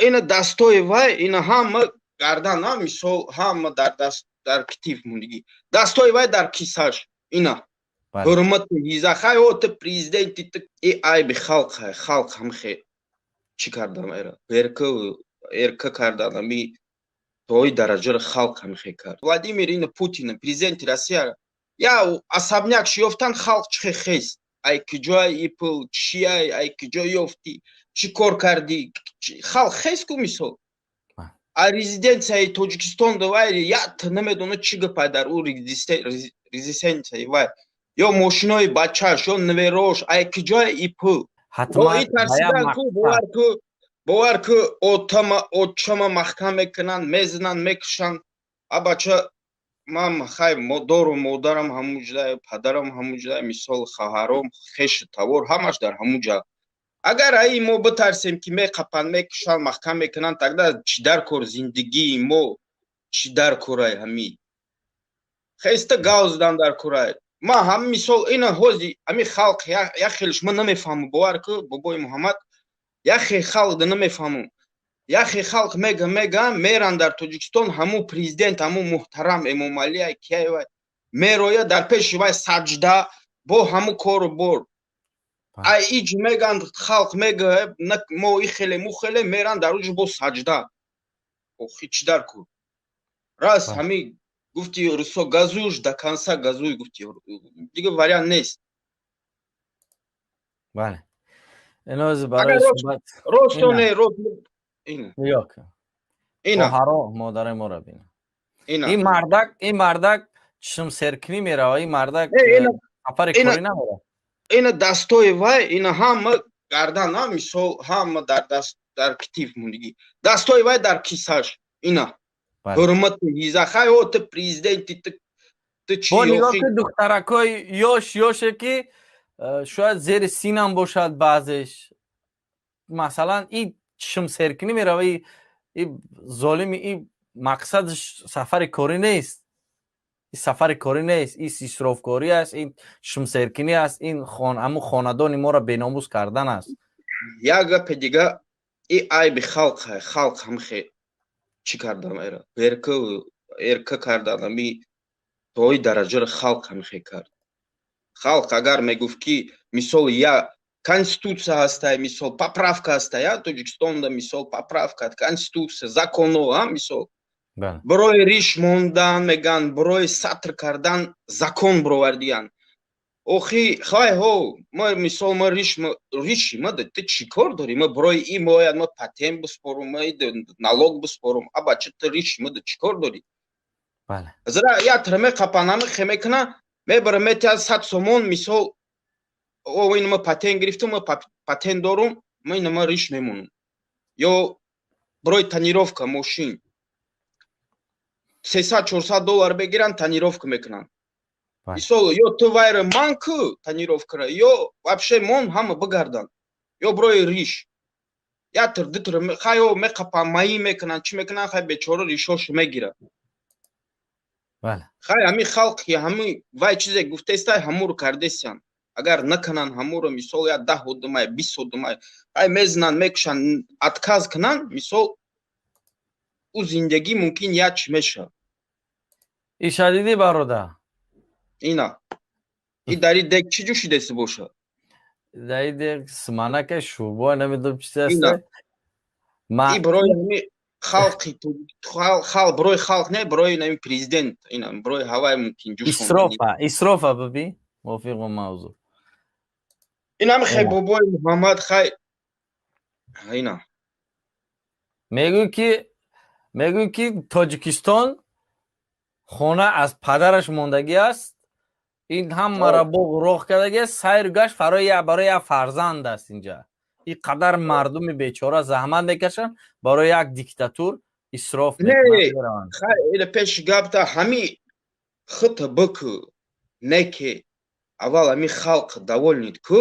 Ина дастои вай, ина ҳама гардан, мисол, ҳама дар даст, дар китиф мондагӣ, дастои вай дар кисаш. Ина ҳурмату ҳиза. Хай, о, ту президенти, ту и айби халқ. Халқ ҳамхе чӣ кардан, эра эрка эрка кардан, ами тои дараҷаро халқ ҳамхе кард. Владимир ина Путин, президенти Россия, я особняк шиёфтан, халқ чихе хест: ай киҷои и пул чиай, ай киҷо ёфтӣ, чӣ кор кардӣ? Халқ хест ку. Мисол, а резиденсияи Тоҷикистон вай ят намедона чӣ гапай дар ӯ резиденсияи вай, ё мошинои бачаш, ё неверош, ай киҷои и пул? Тарсидан ку. Бовар ку, бовар ку, отама, отчама маҳкам мекунанд, мезананд, мекушанд. А бача ман хай дору, модарам ҳамуҷа, падарам ҳамуҷа, мисол, хоҳаром, хешу тавор ҳамаш дар ҳамуҷа. Агар аи мо битарсем, ки меқапанд, мекушанд, маҳкам мекунанд, тогда чӣ дар кор зиндагии мо, чӣ дар корай? Ҳами хеста гав задан дар корай. Ма ҳам, мисол, ина ҳози ҳами халқ як хелш ма намефаҳмам. Бовар ку, бобои Муҳаммад, яхе халқ да намефаҳмам. Яхе халқ мега меран дар Тоҷикистон, ҳамун президент, ҳамун муҳтарам Эмомалия киява мероя, дар пеши вай саҷда бо ҳамун кору бор. Ай иҷ меган, халқ мега, мо и хеле, му хеле, меран дар уҷ бо саҷда. Охи, чӣ дар кор? Раз ҳами гуфти русо: «Газуш до конца газуй», гуфти, дига вариант нест. Бале, иноз барои суҳбат. Ростоне, рост. Нигоҳ, хоҳаро, модарои моро бина. Ин мардак, ин мардак чишмсеркунӣ мерава, ин мардак сафари корӣ намерава. Ина дастои вай, ина ҳама гардан, мисол, ҳама дар даст, дар китиф мондагӣ, дастои вай дар кисаш. Ина ҳурмату ҳиза. Хай, о, ту президенти, ту чӣ? Бо нигоҳ ки духтаракҳои ёш ёше, ки шояд зери синам бошад баъзеш. Масалан, и чишмсеркунӣ мерава, и золими, и мақсадаш сафари корӣ нест, и сафари корӣ нест, и исрофкорӣ аст, ин чишмсеркунӣ аст, ин ҳамун хонадони моро беномус кардан аст. Як гапи дига: и айби халқ. Халқ ҳамхе чӣ кардан, эра эрка эрка кардан, ами тои дараҷаро халқ ҳамхе кард. Халқ агар мегуфт, ки, мисол, я конститутсия ҳастай, мисол, поправка ҳастай, я Тоҷикистонда, мисол, поправка, конститутсия, законо, а мисол, барои риш мондан меган, барои сатр кардан закон бировардиян. Охи, хай, ҳо, ма, мисол, ма риш, риши ма ту чӣ кор дорӣ? Ма барои и бояд ма патент биспорум, ма налог биспорум. А бача, ту риши ма чӣ кор дорӣ? Зара ятра меқапан, ҳами хе мекуна, мебара, метиҳад 100 сомон. Мисол, о, ин ма патент гирифтам, ма патент дорум, ма ина ма риш мемонам. Ё барои тонировка мошин 300-400 доллар бегиранд, тонировка мекунанд. Мисол, ё ту вайра ман ку тонировкара, ё вообще мон, ҳама бигарданд. Ё барои риш ятр дутр хайо меқапан, маӣ мекунанд, чӣ мекунанд, хай, бечора ришошо мегирад. Хай, ҳами халқи ҳами вай чизе гуфтаистай, ҳамуро кардесиянд. Агар накунанд ҳамуро, мисол, я 10 одамай, 20 одамай, хай, мезананд, мекушанд, отказ кунанд, мисол, ӯ зиндагӣ мумкин як чӣ мешавад. Иша дидӣ, бародар? Ина и дари дег чӣ ҷӯшидаси бошад? Дар дег суманака, шӯрбо, намедонам чиз аст. И барои ҳами халқи халқ, барои халқ не, барои нами президент, ина барои ҳавай мумкин. Исрофа, исрофа, биби, мувофиқи мавзӯъ. Инам хай, бобои Муҳаммад, хай, ина. Мегӯй, ки Тоҷикистон хона аз падараш мондагӣ аст, ин ҳамаро боғ роҳ кардагӣ аст, сайру гашт барои як фарзанд аст. Инҷа ин қадар мардуми бечора заҳмат мекашанд, барои як диктатур исроф. Не, пеши гапта ҳами хита бикӯ, не ки аввал ҳами халқ довольный ку.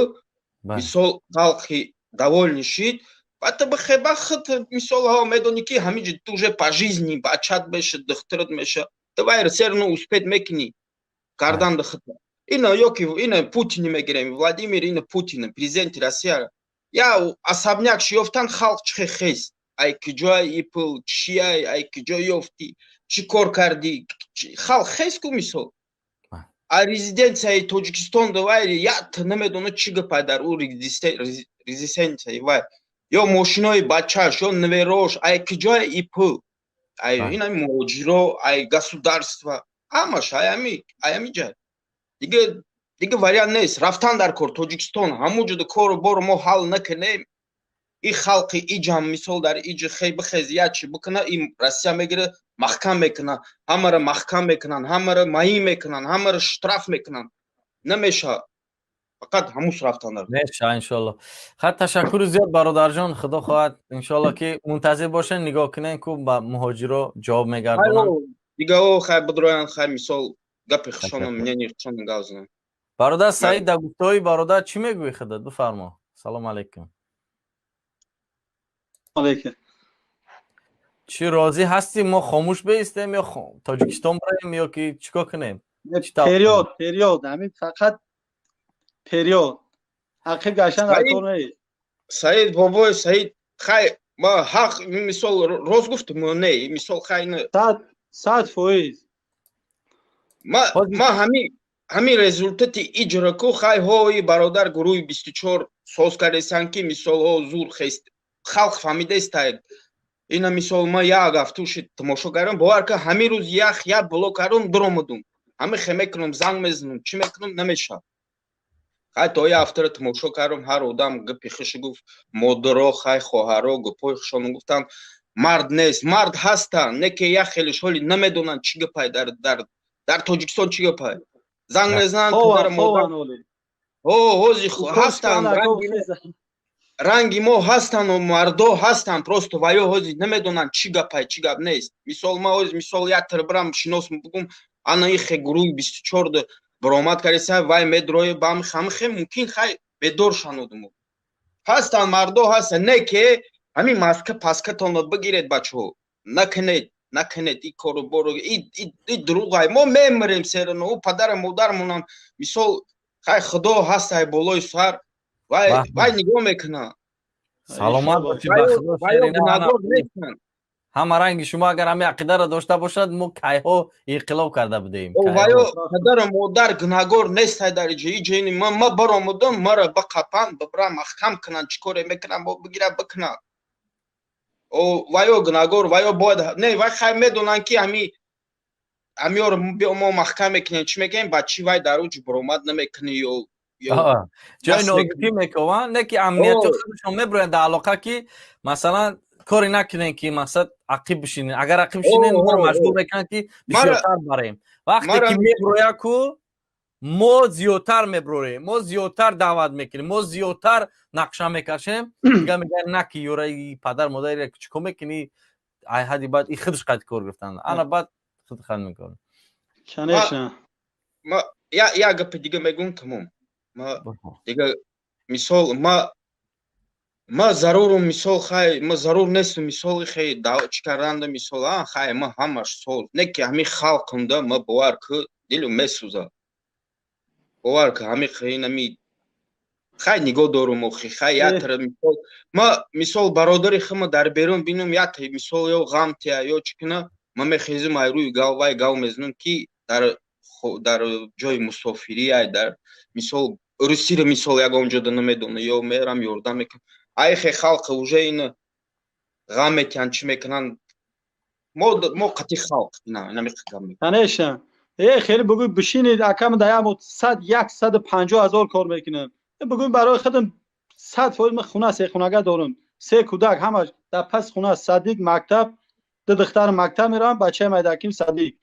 Мисол, халқи довольный шид, баъд бихеба хит, мисол, ҳо, медонӣ, ки ҳамиҷа ту уже по жизни бачат меша, духтарат меша, ту вайра серно успеть мекунӣ кардан хита. Ина ёки ина Путини мегирем, Владимир ина Путин, президенти Россия, я особняк шиёфтан, халқ чихе хест. Ай киҷои и пул, чиай, ай киҷо ёфтӣ, чӣ кор кардӣ? Халқ хес ку, мисол, а резиденсияи Тоҷикистон вай ят намедона чӣ гапай дар ӯ резиденсияи вай, ё мошинои бачаш, ё неверош, ай киҷои и пул, ай ина муҳоҷиро, ай государство, ҳамаш ай ами ҷай. Дига вариант нест, рафтан дар кор Тоҷикистон. Ҳамун ҷода кору бору мо ҳал накунем, и халқи иҷам, мисол, дар иҷи хей бихез, як чи бикуна, и Россия мегира, маҳкам мекуна, ҳамаро маҳкам мекунанд, ҳамаро маин мекунанд, ҳамаро штраф мекунанд. Намешавад, фақат ҳамус рафтан дар. Меша, иншолло. Хай, ташаккури зиёд, бародарҷон. Худо хоҳад, иншолло, ки мунтазир бошен, нигоҳ кунен, ку ба муҳоҷиро ҷавоб мегардонанд. Дигао хай бидроянд, хай, мисол, гапи хушонам, мнение хушонам гап занам. Бародар Саид, дар гуфтаҳои бародар чӣ мегӯӣ худат? Бифармо. Салому алайкум. Алейкум. Чӣ, розӣ ҳастӣ, мо хомӯш беистем ё Тоҷикистон барем, ё ки чӣ кор кунем? Вперёд, вперёд, ҳамин фақат вперёд, ақиб гаштан дар кор нест. Саид, бобои Саид, хай, ма ҳақ, мисол, рост гуфтум, не? Мисол, хай. 100%. Ма ҳамин результати иҷро ку, хай, ҳои бародар, гурӯҳи 24 соз кардесан, ки мисол, ҳо зур хест, халқ фаҳмидаистай ина. Мисол, ма як ҳафтуши тамошо кардам, бовар кар, ҳамин рӯз ях як блок кардам, дуромадум. Ҳамин хе мекунам, занг мезанам, чӣ мекунам, намешавад. Хай, то як ҳафтаро тамошо кардам, ҳар одам гапи хиши гуфт, модаро, хай, хоҳаро гапҳои хишоно гуфтанд. Мард нест, мард ҳастанд, не ки як хелеш ҳоли намедонанд чӣ гапай дар Тоҷикистон, чӣ гапай. Занг мезананд падару модар, ҳози ҳастанд, ранги мо ҳастану мардо ҳастанд, просто ваё ҳози намедонанд чӣ гапай, чӣ гап нест. Мисол, ма ҳози, мисол, як тир бирам шинос бугум, ана ихе гурӯҳи 24 баромад кардеса, вай медрои бам хамхе, мумкин, хай, бедор шанудуму. Ҳастанд, мардо ҳастанд, не ки ҳамин маска паскатонро бигиред, бачаҳо, накунед, накунед и кору бору, и дурӯғай. Мо мемирем серано, ӯ падару модармонам, мисол, хай, Худо ҳастай болои сар, вай нигоҳ мекунад. Саломат бошӣ, ба Худо. Ҳама ранги шумо агар ҳамин ақидаро дошта бошад, мо кайҳо инқилоб карда будем. Ваё падару модар гунаҳгор нестай дар иҷо. Иҷоини ма баромадам, мара бақапанд, бибирам, маҳкам кунанд, чӣ коре мекунанд, бо бигира бикунанд. Ваё гунаҳгор, ваё бояд не, вай хай медонанд, ки ҳами ҳамиёро биё, мо маҳкам мекунем, чӣ мекунем, ба чӣ вай дар уҷ баромад намекунӣ ё ҷои нозукӣ мекованд, не ки амнияти худашон мебироянд дар алоқа, ки масалан коре накунем, ки мақсад ақиб бишинем. Агар ақиб бишинем, моро маҷбур мекунанд, ки бисёртар барем. Вақте ки меброя ку, мо зиёдтар меброрем, мо зиёдтар даъват мекунем, мо зиёдтар нақша мекашем. Дига мегӯянд, на ки ёраи падар модари чӣ кор мекунӣ, ай ҳади баъд и худаш қайд кор гирифтанд, ана баъд худ хат мекунад. Конечно. Як гапи дига мегӯм, тамом. Дига, мисол, ма зарурум, мисол, хай, ма зарур нестум, мисол, хай, чӣ карданда, мисол, а хай, ма ҳамаш сол не ки ҳамин халқамда, ма, бовар ку, дилу месӯзад, бовар ку, ҳами инами, хай, нигоҳ дорум охи, хай, ятра, мисол, ма, мисол, бародари хума дар берун бинум, ята, мисол, ё ғам тия, ё чӣ куна, ма мехезим, ай рӯи гав вай гав мезанам, ки дар ҷои мусофирӣ, ай дар, мисол, русиро, мисол, ягон ҷода намедона, ё мерам, ёрдам мекунам. Айхе халқа уже ина ғам метиҳанд, чӣ мекунанд, мо қати халқ ина. Конечно, э, хеле бугӯй, бишинед, акам да як сад 150 000 кор мекунам, бугӯй, барои худам 100%. Ман хуна сехунага дорам, се кӯдак, ҳамаш дар пас хуна, садик, мактаб, ду духтар мактаб мераванд, бачаи майдаким садик.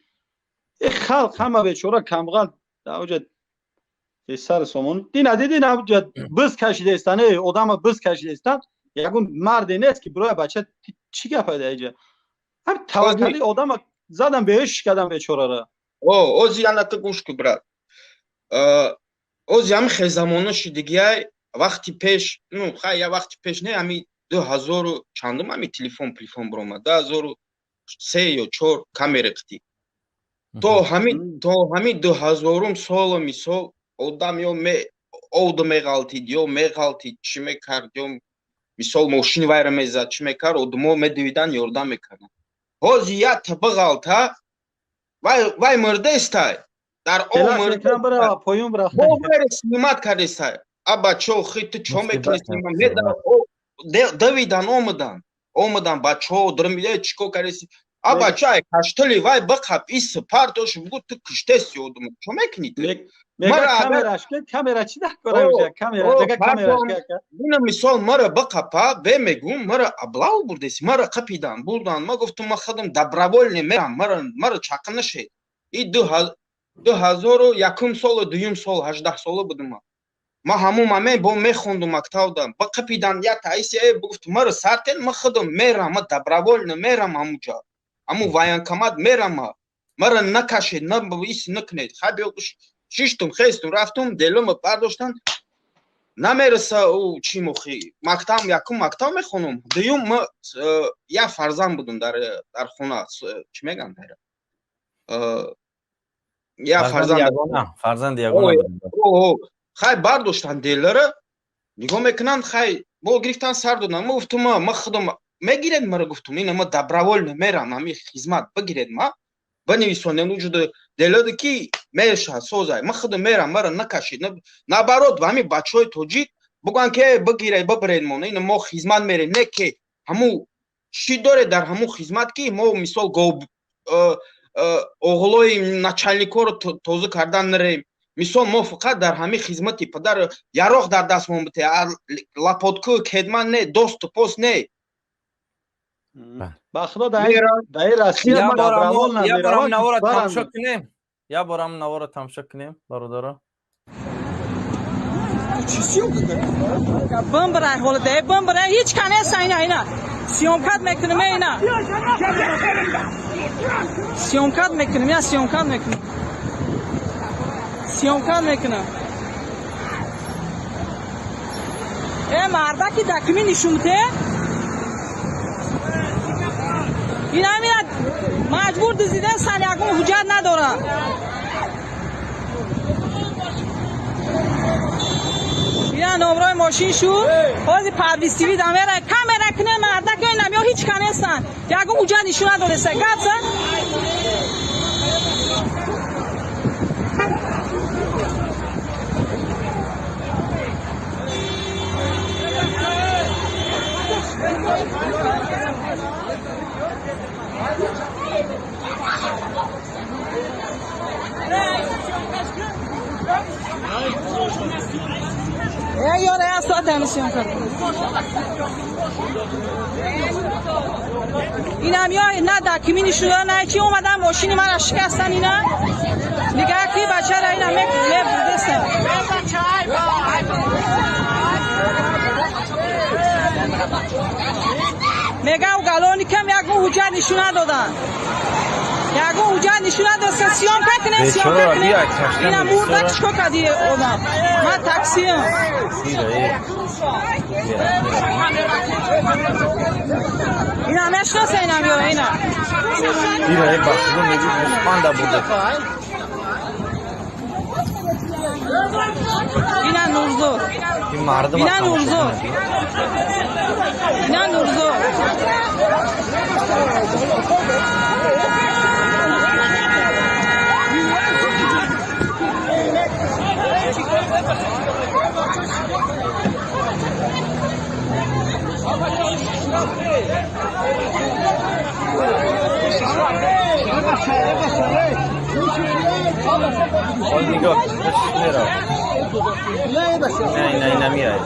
Э, халқ ҳама бечора, камбағал дар сари сомон. Дина диди, наҷа биз кашидаистан, э, одама биз кашидаистан, ягон марде нест, ки бироя. Бача, чӣ гапа даиҷа? Ҳам таваккали одама задам, беҳуш кардам бечорара. Ози яната гӯш ку, брат, ози ҳами хезамона шудигиай. Вақти пеш, ну хай, я вақти пеш не, ҳами 2000 чандум ҳами телефон телефон биромад, 2003 ё чор, камера қити, то ҳами 2000-ум соло, мисол, одам ё овда меғалтид, ё меғалтид, чӣ мекард, ё Мисол мошини вайра мезад, чӣ мекард, одамо медивидан, ёрдам мекарданд. Ҳозир як табағалта вай мурдестай. Дар омр снимать кардестай. А бачао хи ту чо мекунӣ? Давидан омадан. Омадан бачао дурмида чӣ кор кардеси? А бача ай каштали вай бақаб ис партош бугу ту киштеси одам. Чо мекунӣ ту? Камера чӣ дар кора? Камера, дега камера. Ина мисол мара бақапа, бе мегум, мара аблав бурдеси, мара қапидан, бурдан. Ма гуфтум ма худам добровольно мерам, мара чақа нашед. И 2001 солу дуюм сол 18 сола будум ма. Ма ҳамун момент бо мехондум мактабда. Ба қапидан як таиси гуфт мара сартен, ма худам мерам, ма добровольно мерам ҳамунҷа. Ҳамун военкомат мерам ма. Мара накашед, на ис накунед. Хай биё шиштум, хестум, рафтум, делома бардоштан. Намереса ӯ чӣ мухи. Мактаб, якум мактаб мехонум. Дуюм ма як фарзанд будум дар хона. Чӣ мегӯям дар? Я фарзанд ягона. Хай бардоштан делара, нигоҳ мекунанд, хай бо гирифтан сар додан. Ма гуфтум, ма худам мегиред мара гуфтум, ина ма добровольно мерам, ҳами хизмат бигиред ма. Бинависонем уҷуда делада ки мешад созай. Ма худам мерам, мара накашид. Наоборот, ҳами бачаҳои тоҷик бугӯянд ки бигиред, бибиред мо, ина мо хизмат мерем. Не ки ҳамун чӣ доред дар ҳамун хизмат ки мо мисол оғлои начальникҳоро тоза кардан нарем. Мисол мо фақат дар ҳамин хизмати падар яроқ дар дастмон бите, лапотку кедман не, досту пост не. Ба худо дар Россия добровольно я борам навора тамошо кунем. Я борам навора тамошо кунем, бародаро. Бамбарай ҳолада, бамбарай ҳеч канеса ина ина. Съёмкат мекунем ина. Съёмкат мекунем, я съёмкат мекунем. Съёмкат мекунам. Э мардаки дакми нишунте? Ина мира маҷбур дизидан сан ягон ҳуҷҷат надорам. Ина номрои мошин шуд. Ҳозир парвиз ТВ дамера камера куне мардак ина миё ҳеч канестан. Ягон ҳуҷҷат нишон надореста. Гап зан. Инам ё на дакими нишуда на чи омадан мошини мара шикастан ина. Нигаҳ ки бачара ина мебурдестан. Мегав галони кам ягон ҳуҷҷат нишон надодан. Ягон ҳуҷҷат нишон надодан. Съёмка кунем, съёмка кунем. Ина мурда чико кади одам. Ман таксиам. Ина мешноса ина миё ина. Ира е бахшида мегӯ гӯспанда буда. Ина Нурзод. Ин мардум Ина Нурзод. Ина Нурзод. Нигоҳ мерав. Не, ина ина миай.